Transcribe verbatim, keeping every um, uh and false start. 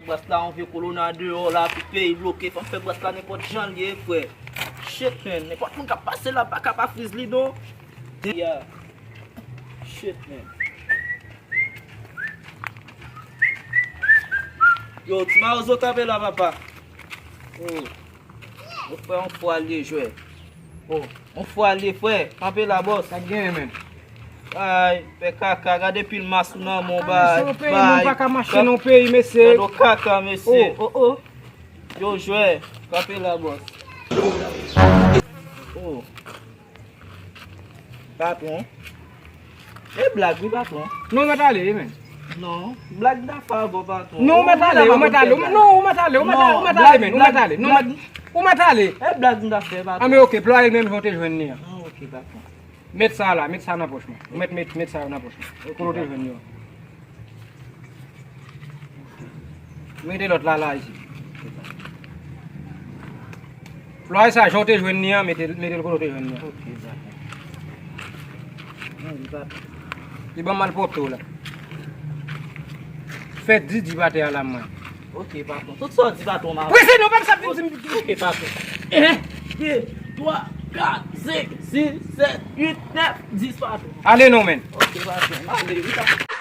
Bras la, yon vye kolona deyò la, tout peyi bloke, fò m fè bras la nenpòt jan l ye, frè. Shit, man, nenpòt moun k ap pase la pa ka pa friz li, non. Yeah. Shit, man. Yo, ti mawozo kanpe la, papa. Oh. Yo, frè, yon fwa l ye, jwè. Oh, yon fwa l ye, frè. Kanpe la, bòs. Sa k genyen, men? Ay, fè kaka, gade pil mas ou nan men w, bay. Mesye, yon peyi, bay, nou pa ka mache nan yon peyi, mesye. Gade w kaka, mesye. Oh, oh. Yo, jwè, kanpe la, bòs. Oh. Patwon. E blag, wi, patwon. Non, ou mèt ale, wi, men. Non, blag m ta fè avè w, patwon. Non, ou mèt ale, ou mèt ale. Non, ou mèt ale, ou mèt ale, men. Ou mèt ale. Non, ou mèt ale. E blag m ta fè, patwon. Ah, men ok, plwaye l menm jan w te jwenn li an. Ah, ok, patwon. Met sa la, met sa nan pòch mwen. Ou mèt met, met sa yo nan pòch mwen. Kote w te jwenn yo? Mete lòt la, la, isi. Plwaye sa, jan w te jwenn li an, mete, mete l kote w te jwenn li an. Ok, dakò. Non, li pa pè. Li ban malpwòpte w la. Fè di, di batè a la, mwen. Ok, patwon. Tout sa w di, patwon, m a... Prese non, pa m sa di, di, di. Ok, patwon. Eh? De, twa, kat, senk, sis, sèt, uit, nèf, dis, patwon. Ale non, men. Ok, patwon. M ale, wi, patwon.